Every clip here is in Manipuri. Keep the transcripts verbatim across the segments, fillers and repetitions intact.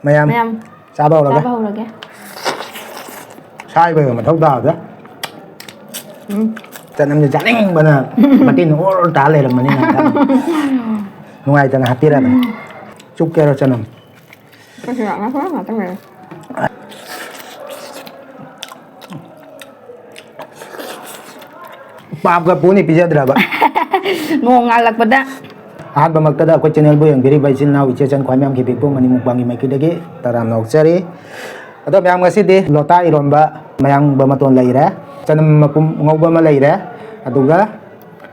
ꯃꯌꯥꯝ ꯃꯌꯥꯝ ꯆꯥꯕ ꯍꯧꯔꯒꯦ꯫ ꯆꯥꯕ ꯍꯧꯔꯒꯦ꯫ ꯁꯥꯏꯕꯒ ꯃꯊꯧ ꯇꯥꯗ꯭ꯔꯦ꯫ ꯎꯝ꯫ ꯆꯅꯝꯁꯦ ꯆꯥꯅꯤꯡꯕꯅ ꯃꯇꯤꯟ ꯑꯣꯔ ꯇꯥ ꯂꯩꯔꯝꯃꯅꯤ ꯅꯪ ꯆꯅꯝ꯫ ꯅꯨꯡꯉꯥꯏꯇꯅ ꯍꯥꯞꯄꯤꯔꯕꯅꯤ꯫ ꯆꯨꯞꯀꯦꯔꯣ ꯆꯅꯝ? ꯑꯩꯈꯣꯏꯁꯨ ꯉꯥꯛꯅ ꯈꯔ ꯉꯥꯛꯇꯪ ꯂꯩꯔꯦ꯫ ꯄꯥꯞꯀ ꯄꯨꯅꯤ ꯄꯤꯖꯗ꯭ꯔꯕ꯫ ꯅꯣꯡ ꯉꯥꯜꯂꯛꯄꯗ꯫ ꯑꯍꯥꯟꯕꯃꯛꯇꯗ ꯑꯩꯈꯣꯏ ꯆꯦꯅꯦꯜꯕꯨ ꯌꯦꯡꯕꯤꯔꯤꯕ ꯏꯆꯤꯜ ꯏꯅꯥꯎ ꯏꯆꯦ ꯏꯆꯟ ꯈ꯭ꯋꯥꯏ ꯃꯌꯥꯝ ꯈꯤꯕꯤꯛꯄꯨ ꯃꯅꯤꯡ ꯃꯨꯛꯕꯥꯡꯒꯤ ꯃꯥꯏꯀꯩꯗꯒꯤ ꯇꯔꯥꯝꯅ ꯑꯣꯛꯆꯔꯤ꯫ ꯑꯗꯣ ꯃꯌꯥꯝ, ꯉꯁꯤꯗꯤ ꯂꯣꯇꯥ ꯏꯔꯣꯟꯕ, ꯃꯌꯥꯡꯕ ꯃꯇꯣꯟ ꯂꯩꯔꯦ, ꯆꯅꯝ ꯃꯄꯨꯝ ꯉꯧꯕ ꯑꯃ ꯂꯩꯔꯦ, ꯑꯗꯨꯒ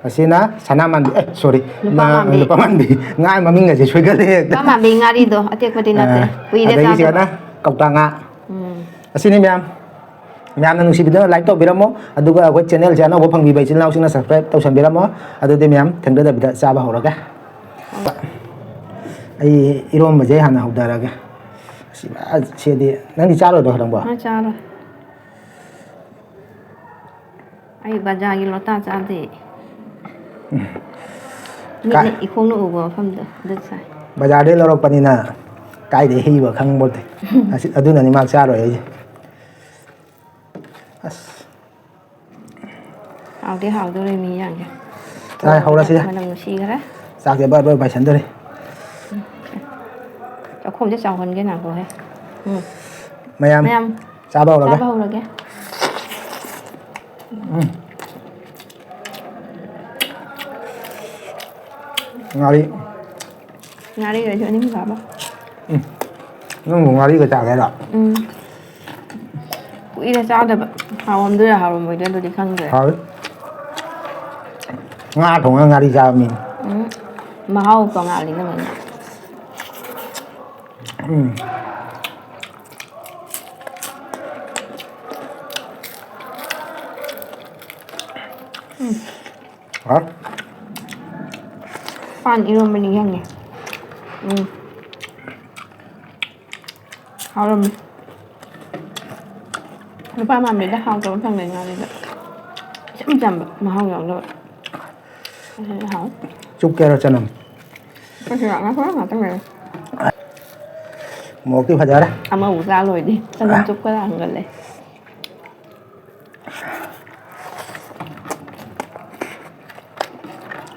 ꯑꯁꯤꯅ ꯁꯅꯥꯃꯥꯟꯕꯤ, ꯑꯦ, ꯁꯣꯔꯤ, ꯂꯨꯄꯥ ꯃꯥꯟꯕꯤ꯫ ꯂꯨꯄꯥ ꯃꯥꯟꯕꯤ꯫ ꯉꯥ ꯃꯃꯤꯡ ꯑꯁꯦ ꯁꯣꯏꯒꯜꯂꯦ ꯍꯦꯛꯇ꯫ ꯂꯨꯄꯥ ꯃꯥꯟꯕꯤ ꯉꯥꯔꯤꯗꯣ ꯑꯇꯦꯛꯄꯗꯤ ꯅꯠꯇꯦ꯫ ꯑ, ꯀꯨꯏꯔꯦ ꯑꯗꯒꯤ ꯆꯥꯗꯕ꯫ ꯁꯤꯗꯅ ꯀꯧꯇꯥ ꯉꯥ꯫ ꯎꯝ꯫ ꯑꯁꯤꯅꯤ ꯃꯌꯥꯝ꯫ ꯃꯌꯥꯝꯅ ꯅꯨꯡꯁꯤꯕꯤꯗꯨꯅ like ꯇꯧꯕꯤꯔꯝꯃꯣ, ꯑꯗꯨꯒ ꯑꯩꯈꯣꯏ ꯆꯦꯅꯦꯜꯁꯦ ꯑꯅꯧꯕ ꯐꯪꯕꯤꯕ ꯏꯆꯤꯜ ꯏꯅꯥꯎꯁꯤꯡꯅ subscribe ꯇꯧꯁꯟꯕꯤꯔꯝꯃꯣ꯫ ꯑꯗꯨꯗꯤ ꯃꯌꯥꯝ, ꯊꯦꯡꯊꯗꯕꯤꯗ ꯆꯥꯕ ꯍꯧꯔꯒꯦ꯫ ꯑꯩ ꯏꯔꯣꯝꯕꯁꯦ ꯍꯥꯟꯅ ꯍꯧꯗꯔꯒꯦ꯫ ꯁꯤ, ꯁꯤꯗꯤ ꯅꯪꯗꯤ ꯆꯥꯔꯣꯏꯗ꯭ꯔꯣ ꯅꯪꯕꯣ? ꯑ, ꯆꯥꯔꯣꯏ꯫ ꯑꯩ ꯕꯖꯥꯔꯒꯤ ꯂꯣꯇꯥ ꯆꯥꯗꯦ꯫ ꯃꯤꯠꯅ ꯀꯥꯏ? ꯏꯈꯣꯡꯅ ꯎꯕ ꯃꯐꯝꯗꯣ ꯑꯗꯨ ꯆꯥꯏ꯫ ꯕꯖꯥꯔꯗꯩ ꯂꯧꯔꯛꯄꯅꯤꯅ ꯀꯥꯏꯗꯩ ꯍꯦꯛꯏꯕ ꯈꯪꯄꯣꯠꯇꯦ꯫ ꯑꯁꯤ, ꯑꯗꯨꯅꯅꯤ ꯃꯥ ꯆꯥꯔꯣꯏ ꯍꯥꯏꯁꯦ꯫ ꯑꯁ꯫ ꯍꯥꯎꯗꯤ ꯍꯥꯎꯗꯣꯔꯦ ꯃꯤ ꯌꯥꯝꯁꯦ꯫ ꯇꯥꯏ, ꯍꯧꯔꯁꯤꯗ꯫ ꯃꯅꯝ ꯅꯨꯡꯁꯤꯈ꯭ꯔꯦ꯫ ꯆꯥꯛꯁꯦ ꯕꯔ ꯕꯔ ꯄꯥꯏꯁꯟꯗꯣꯔꯦ꯫ ꯆꯥꯛꯈꯣꯝꯁꯦ ꯆꯥꯎꯍꯟꯒꯦ ꯉꯥꯏꯈꯣꯍꯦ꯫ ꯎꯝ꯫ ꯃꯌꯥꯝ ꯃꯌꯥꯝ ꯆꯥꯕ ꯍꯧꯔꯒꯦ꯫ ꯆꯥꯕ ꯍꯧꯔꯒꯦ꯫ ꯎꯝ꯫ ꯉꯥꯔꯤ꯫ ꯉꯥꯔꯤꯒꯁꯨ ꯑꯅꯤꯡ ꯆꯥꯕ꯫ ꯎꯝ꯫ ꯅꯪꯕꯨ ꯉꯥꯔꯤꯒ ꯆꯥꯒꯦꯔꯣ? ꯎꯝ꯫ ꯀꯨꯏꯔꯦ ꯆꯥꯗꯕ꯫ ꯍꯥꯎꯔꯝꯗꯣꯏꯔꯥ ꯍꯥꯎꯔꯝꯃꯣꯏꯗꯣꯏꯔꯥ ꯑꯗꯨꯗꯤ ꯈꯪꯗ꯭ꯔꯦ꯫ ꯍꯥꯎꯋꯤ꯫ ꯉꯥ ꯊꯣꯡꯉ ꯉꯥꯔꯤ ꯆꯥꯕ ꯃꯤꯅꯤ꯫ ꯎꯝ꯫ ꯃꯍꯥꯎ ꯇꯣꯉꯥꯜꯂꯤ ꯅꯪ ꯑꯩꯅ꯫ ꯎꯝ꯫ ꯎꯝ꯫ ꯍꯥ? ꯄꯥꯟ ꯏꯔꯣꯝꯕ ꯅꯤꯡꯁꯤꯡꯉꯦ꯫ ꯎꯝ꯫ ꯍꯥꯎꯔꯝꯃꯤ꯫ ꯂꯨꯄꯥ ꯃꯥꯟꯕꯤꯗ ꯍꯥꯎꯇꯕ ꯐꯪꯗꯦ ꯉꯥꯔꯤꯗ꯫ ꯏꯆꯝ ꯆꯝꯕ, ꯃꯍꯥꯎ ꯌꯥꯎꯗꯕ꯫ ꯑꯁꯤꯗꯤ ꯍꯥꯎ꯫ ꯆꯨꯞꯀꯦꯔꯣ ꯆꯅꯝ? ꯑꯩꯈꯣꯏꯁꯨ ꯉꯥꯛꯅ ꯈꯔ ꯉꯥꯛꯇꯪ ꯂꯩꯔꯦ꯫ ꯃꯣꯔꯣꯛꯇꯤ ꯐꯖꯔꯦ꯫ ꯑꯃꯕꯨ ꯆꯥ ꯂꯣꯏꯗꯦ꯫ ꯆꯅꯝ ꯆꯨꯞꯀ ꯂꯥꯡꯒꯜꯂꯦ꯫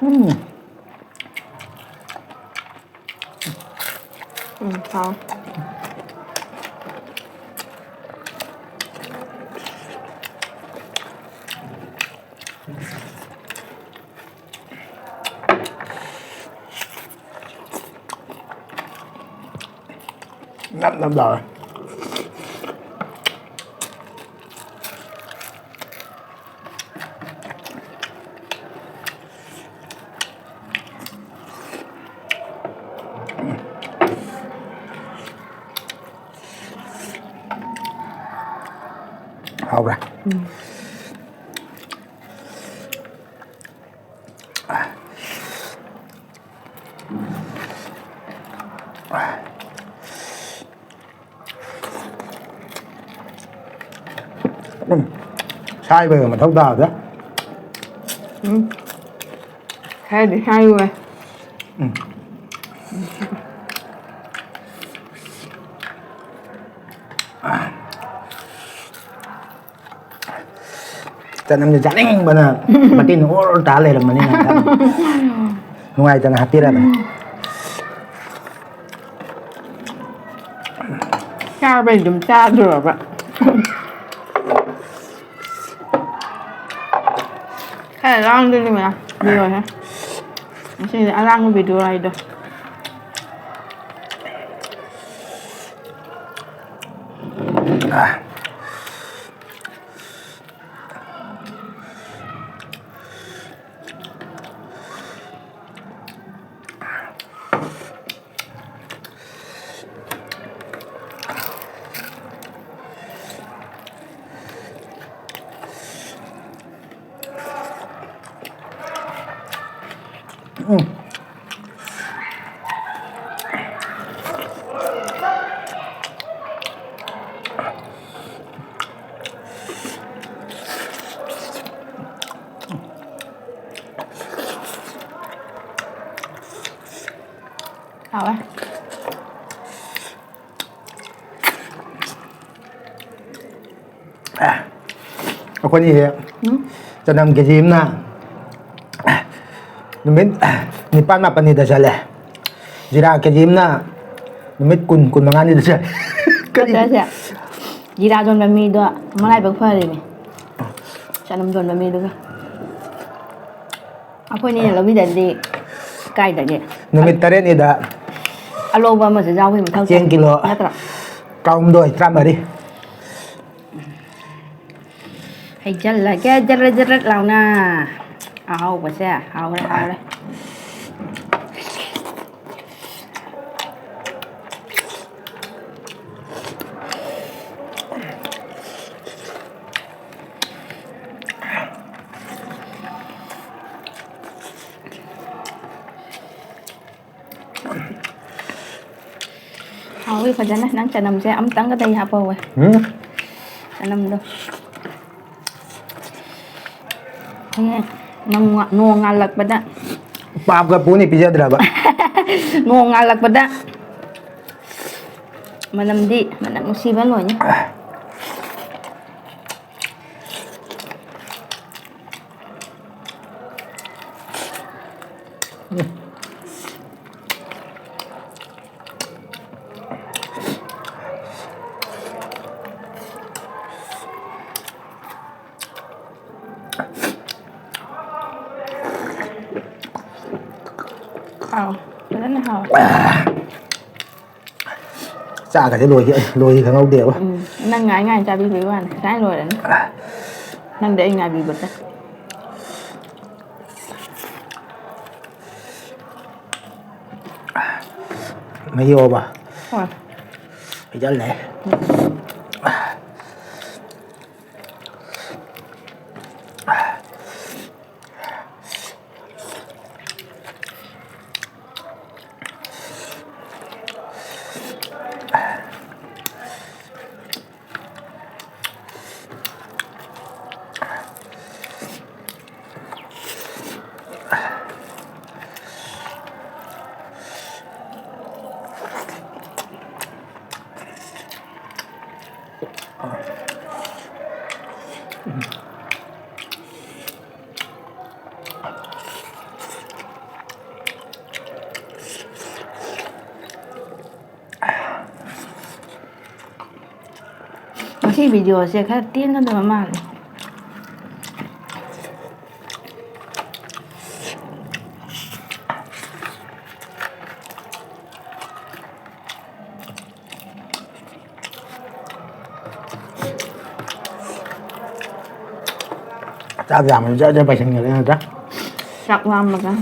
ꯎꯝ꯫ ꯎꯝ, ꯍꯥꯎ꯫ ꯅꯞ ꯅꯞ ꯂꯥꯎꯔꯦ꯫ ꯍꯥꯎꯕ꯭ꯔꯥ? ꯎꯝ꯫ ꯎꯝ꯫ ꯁꯥꯏꯕꯒ ꯃꯊꯧ ꯇꯥꯗꯦ꯫ ꯎꯝ꯫ ꯈꯔꯗꯤ ꯁꯥꯏꯌꯨꯋꯦ꯫ ꯎꯝ꯫ ꯆꯅꯝꯁꯦ ꯆꯥꯅꯤꯡꯕꯅ ꯃꯇꯤꯟ ꯑꯣꯔ ꯇꯥ ꯂꯩꯔꯝꯕꯅꯤ ꯅꯍꯥꯟ꯫ ꯅꯨꯡꯉꯥꯏꯇꯅ ꯍꯥꯞꯄꯤꯔꯕꯅꯤ꯫ ꯆꯥꯕꯩ ꯑꯗꯨꯝ ꯆꯥꯗꯣꯔꯕ꯫ ꯈꯔ ꯂꯥꯡꯗꯣꯏꯅꯤ ꯃꯌꯥꯝ꯫ ꯂꯣꯏꯔꯦ꯫ ꯉꯁꯤꯗꯤ ꯑꯂꯥꯡꯕ ꯚꯤꯗꯤꯑꯣ ꯍꯥꯏꯗꯣ꯫ ꯎꯝ꯫ ꯍꯥꯎꯋꯦ꯫ ꯑꯩꯈꯣꯏꯅꯤꯁꯦ ꯆꯅꯝ ꯀꯦ ꯖꯤ ꯑꯃꯅ ꯅꯨꯃꯤꯠ ꯅꯤꯄꯥꯜ ꯃꯥꯄꯜꯅꯤꯗ ꯆꯠꯂꯦ꯫ ꯖꯤꯔꯥ ꯀꯦ ꯖꯤ ꯑꯃꯅ ꯅꯨꯃꯤꯠ ꯀꯨꯟ, ꯀꯨꯟ ꯃꯉꯥꯅꯤꯗ ꯆꯠꯂꯦ꯫ ꯀꯔꯤ? ꯅꯠꯇ꯭ꯔꯁꯦ, ꯖꯤꯔꯥ ꯌꯣꯟꯕ ꯃꯤꯗꯣ ꯃꯔꯥꯏꯕꯛ ꯐꯔꯤꯅꯦ, ꯆꯅꯝ ꯌꯣꯟꯕ ꯃꯤꯗꯨꯒ꯫ ꯑꯩꯈꯣꯏꯅꯤꯅ ꯂꯧꯕꯤꯗꯗꯤ ꯀꯥꯏꯗꯒꯤ? ꯅꯨꯃꯤꯠ ꯇꯔꯦꯠꯅꯤꯗ ꯑꯂꯧꯕ ꯑꯃꯁꯨ ꯌꯥꯎꯕꯒꯤ ꯃꯊꯧ ꯆꯦꯡ ꯇꯥꯏ, ꯀꯤꯂꯣ ꯅꯠꯇ꯭ꯔꯣ? ꯇꯔꯥꯍꯨꯝꯗꯣꯏ, ꯇꯔꯥꯃꯔꯤ꯫ ꯍꯩꯖꯜꯂꯒꯦ ꯖꯔꯠ ꯖꯔꯠ ꯂꯥꯎꯅ꯫ ꯑꯍꯥꯎꯕꯁꯦ ꯍꯥꯎꯔꯦ, ꯍꯥꯎꯔꯦ꯫ ꯍꯥꯎꯋꯤ ꯐꯖꯅ꯫ ꯅꯪ ꯆꯅꯝꯁꯦ ꯑꯃꯇꯪꯒꯗ ꯑꯩ ꯍꯥꯞꯄꯧꯋꯦ꯫ ꯎꯝ꯫ ꯆꯅꯝꯗꯣ꯫ ꯍꯌꯦꯡ ꯅꯣꯡ-, ꯅꯣꯡ ꯉꯥꯜꯂꯛꯄꯗ꯫ ꯄꯥꯞꯀ ꯄꯨꯅꯤ ꯄꯤꯖꯗ꯭ꯔꯕ꯫ ꯅꯣꯡ ꯉꯥꯜꯂꯛꯄꯗ ꯃꯅꯝꯗꯤ, ꯃꯅꯝ ꯅꯨꯡꯁꯤꯕ ꯂꯣꯏꯅ꯫ ꯍꯥꯎ, ꯐꯖꯅ ꯍꯥꯎ꯫ ꯆꯥꯛꯀꯁꯦ ꯂꯣꯏꯈꯤ-, ꯂꯣꯏꯈꯤ ꯈꯪꯍꯧꯗꯦꯕ꯫ ꯎꯝ, ꯅꯪ ꯉꯥꯏ ꯉꯥꯏ ꯆꯥꯕꯤꯕꯩ ꯋꯥꯅꯤ, ꯉꯁꯥꯏ ꯂꯣꯏꯔꯅꯤ꯫ ꯅꯪꯗꯤ ꯑꯩ ꯉꯥꯏꯕꯤꯕꯗ꯫ ꯃꯍꯤ ꯍꯣꯕ꯫ ꯍꯣꯏ꯫ ꯍꯩꯖꯜꯂꯦ꯫ ꯁꯤ ꯚꯤꯗꯤꯑꯣꯁꯦ ꯈꯔ ꯇꯦꯟꯒꯗꯕ ꯃꯥꯜꯂꯦ꯫ ꯆꯥꯛ ꯌꯥꯝꯕꯁꯨ ꯖꯔ ꯖꯔ ꯄꯥꯏꯁꯤꯟꯈ꯭ꯔꯦ ꯅꯠꯇ꯭ꯔꯥ? ꯆꯥꯛ ꯂꯥꯝꯕꯒ,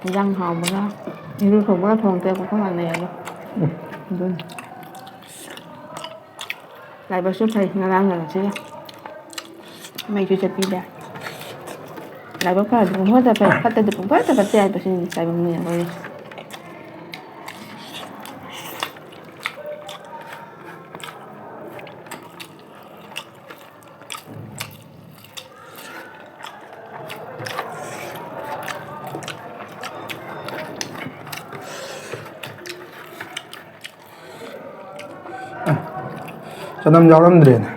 ꯏꯟꯖꯥꯡ ꯍꯥꯎꯕꯒ, ꯏꯔꯨ ꯊꯣꯡꯕꯒ ꯊꯣꯡ ꯇꯦꯛꯄꯒ ꯃꯥꯟꯅꯩ ꯑꯗꯣ꯫ ꯎꯝ꯫ ꯑꯗꯨꯅꯤ꯫ ꯂꯥꯏꯕꯛꯁꯨ ꯐꯩ ꯉꯔꯥꯡꯒ ꯉꯁꯤꯒ꯫ ꯃꯩꯁꯨ ꯆꯠꯄꯤꯗꯦ꯫ ꯂꯥꯏꯕꯛ ꯐꯔꯗꯤ ꯄꯨꯡꯐꯠꯇ ꯐꯩ, ꯐꯠꯇꯗꯤ ꯄꯨꯡꯐꯠꯇ ꯐꯠꯇꯦ ꯍꯥꯏꯕꯁꯤꯅꯤ ꯇꯥꯏꯕꯪ ꯃꯤꯑꯣꯏꯕꯒꯤ꯫ ꯆꯅꯝ ꯌꯥꯎꯔꯝꯗ꯭ꯔꯦꯅꯦ꯫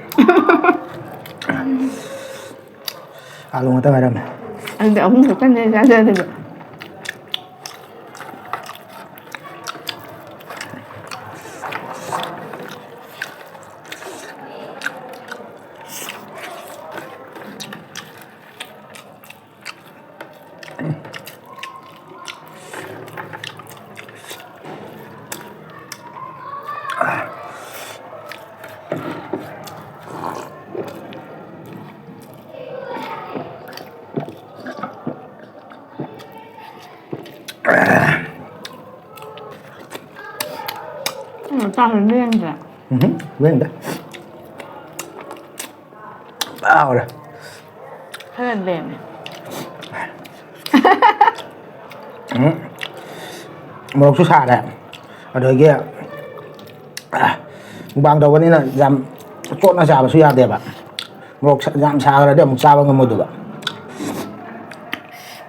ꯑꯥꯂꯨ ꯉꯥꯛꯇ ꯉꯥꯏꯔꯝꯃꯦ꯫ ꯑꯩꯗꯤ ꯑꯍꯨꯝ ꯈꯛꯇꯅꯦ ꯆꯥꯖꯔꯤꯕ꯫ ꯎꯝ, ꯆꯥꯛꯁꯨ ꯂꯦꯡꯗ꯭ꯔꯦ꯫ ꯎꯝꯍꯨꯝ, ꯂꯦꯡꯗꯦ꯫ ꯐꯖꯅ ꯍꯥꯎꯔꯦ꯫ ꯈꯔ ꯂꯦꯡꯉꯦ꯫ ꯎꯝ꯫ ꯃꯣꯔꯣꯛꯁꯨ ꯁꯥꯔꯦ꯫ ꯑꯗꯒꯤ, ꯑ, ꯃꯨꯛꯕꯥꯡ ꯇꯧꯕꯅꯤꯅ ꯌꯥꯝ ꯆꯣꯠꯅ ꯆꯥꯕꯁꯨ ꯌꯥꯗꯦꯕ꯫ ꯃꯣꯔꯣꯛ ꯁꯥ-, ꯌꯥꯝ ꯁꯥꯈ꯭ꯔꯗꯤ ꯑꯃꯨꯛ ꯆꯥꯕ ꯉꯝꯃꯣꯏꯗꯕ꯫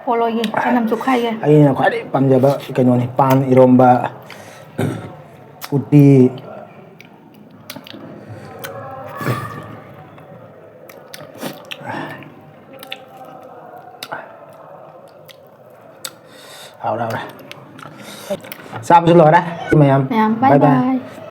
ꯄꯣꯂꯣꯏꯒꯤ ꯆꯅꯝ ꯆꯨꯈꯥꯏꯒꯦ꯫ ꯑꯩꯅ ꯈ꯭ꯋꯥꯏꯗꯒꯤ ꯄꯥꯝꯖꯕ ꯀꯩꯅꯣꯅꯤ, ꯄꯥꯟ ꯏꯔꯣꯝꯕ, ꯎꯇꯤ꯫ ꯍꯥꯎꯔꯦ, ꯍꯥꯎꯔꯦ꯫ ꯆꯥꯕꯁꯨ ꯂꯣꯏꯔꯦ, ꯃꯌꯥꯝ꯫ ꯃꯌꯥꯝ, bye bye bye꯫ Bye꯫